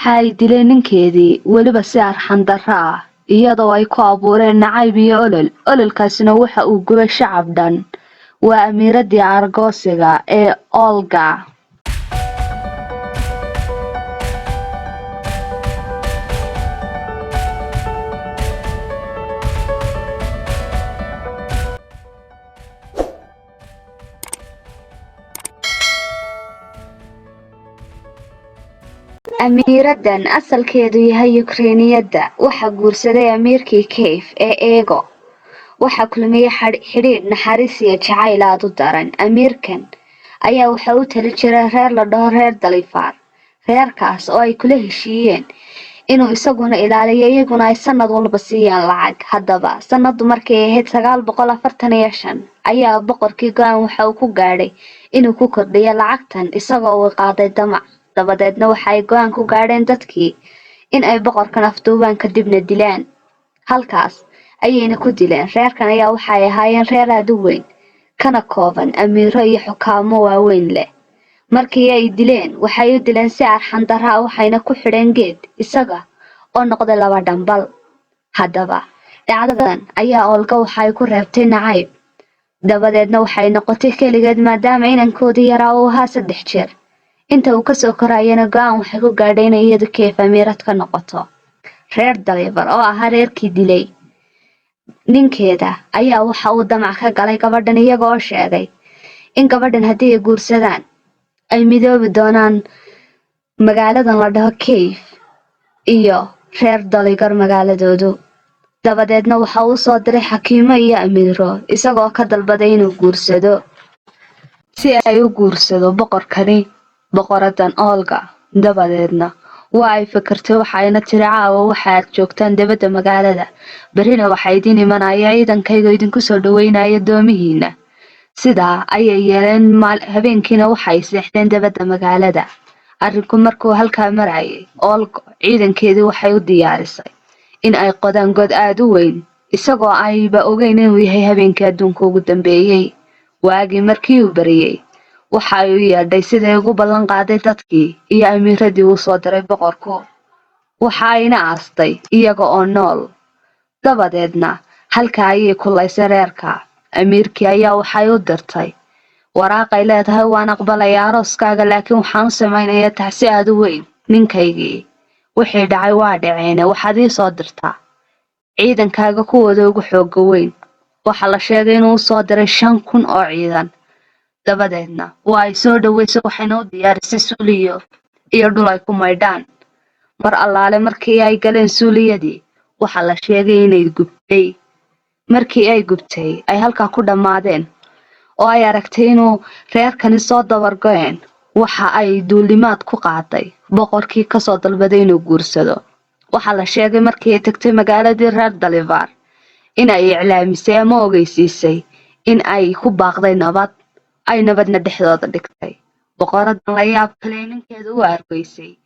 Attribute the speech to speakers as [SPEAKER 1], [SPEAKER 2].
[SPEAKER 1] Waxa ay dileen ninkeedii, weliba si arxan darro ah, iyadoo ay ku abuureen nacayb iyo olol. Ololkaasina waxa uu gubay shacab dhan. Waa amiiraddii aargoosiga ee Olga. Amiiraddan asalkeedu yahay Yukreeniyadda waxaa guursaday amiirkii Kiev ee Ego. Waxaa kulmiyay xidhiidh naxariis iyo jacayl aad u daran. Amiirkan ayaa waxa u tali jiray reer la dhaho reer Dalifaar. Reerkaas oo ay kula heshiiyeen inuu isaguna ilaaliyo, iyaguna ay sanad walba siiyaan lacag. Haddaba sanadu markay ahayd 945 ayaa boqorkii go'aan waxa uu ku gaadhay inuu ku kordhiyo lacagtan, isagoo uu qaaday damac. Dabadeedna waxa ay go'aan ku gaadheen dadkii in ay boqorkan afduubaan, kadibna dilaan. Halkaas ayayna ku dileen. Reerkan ayaa waxa ay ahaayeen reer aad u weyn, kana kooban amiiro iyo xukaamo waaweyn leh. Markii ay dileen, waxay u dileen si arxan darro ah, waxayna ku xidheen geed isaga oo noqday laba dhambal. Haddaba dhacdadan ayaa Olga waxa ay ku reebtay nacayb. Dabadeedna waxay noqotay keligeed, maadaama inankoodii yaraa uu ahaa 3 jeer. Inta uu kasoo korayana go'aan waxay ku gaadhay inay iyadu Kiev amiirad ka noqoto. Reer Dalivar oo ahaa reerkii dilay ninkeeda ayaa waxa uu damac ka galay gabadhan, iyaga oo sheegay in gabadhan haddii ay guursadaan ay midoobi doonaan magaaladan la dhaho Kiev iyo reer Daligar magaaladoodu. Dabadeedna waxa uu soo diray xakiimo iyo amiiro, isagoo ka dalbaday inuu guursado, si ay u guursado boqorkani, boqoradan Olga. Dabadeedna waa ay fikirtay, waxayna tiri: caawa waxa aad joogtaan dibadda magaalada, berrina waxaa idiin imanaya ciidankayga idinku soo dhaweynaya doomihiina. Sidaa ayay yeeleen. Habeenkiina waxay seexdeen dibadda magaalada. Arrinku markuu halkaa marayay, Olga ciidankeedii waxay u diyaarisay in ay qodaan god aad u weyn, isagoo ayba ogeyn inuu yahay habeenkii adduunka ugu dambeeyey. Waagii markii uu bariyey, waxa ay u yeedhay siday ugu ballan qaaday dadkii iyo amiiradii uu soo diray boqorku. Waxa ayna aastay iyaga oo nool. Dabadeedna halka ayay kulaysay reerka. Amiirkii ayaa waxay u dirtay waraaqay leedahay: waan aqbalayaa arooskaaga, laakiin waxaan u samaynayaa tacsi aad u weyn ninkaygii. Wixii dhacay waa dhaceene, waxaad ii soo dirtaa ciidankaaga kuwooda ugu xooga weyn. Waxaa la sheegay inuu usoo diray 5000 oo ciidan. Dabadeedna waa ay soo dhaweysay, waxayna u diyaarisay suuliyo iyo dhul ay ku maydhaan. Mar allaale markii ay galeen suuliyadii, waxaa la sheegay inay gubtay. Markii ay gubtay, ay halkaa ku dhammaadeen oo ay aragtay inuu reerkani soo dabargo'een, waxa ay duulimaad ku qaaday boqorkii kasoo dalbaday inuu guursado. Waxaa la sheegay markii ay tagtay magaaladii reer Dalivar in ay iclaamisay ama ogeysiisay in ay ku baaqday nabad, ay nabadna dhexdooda dhigtay. Boqoradan la yaab kale ninkeeda u argeysay.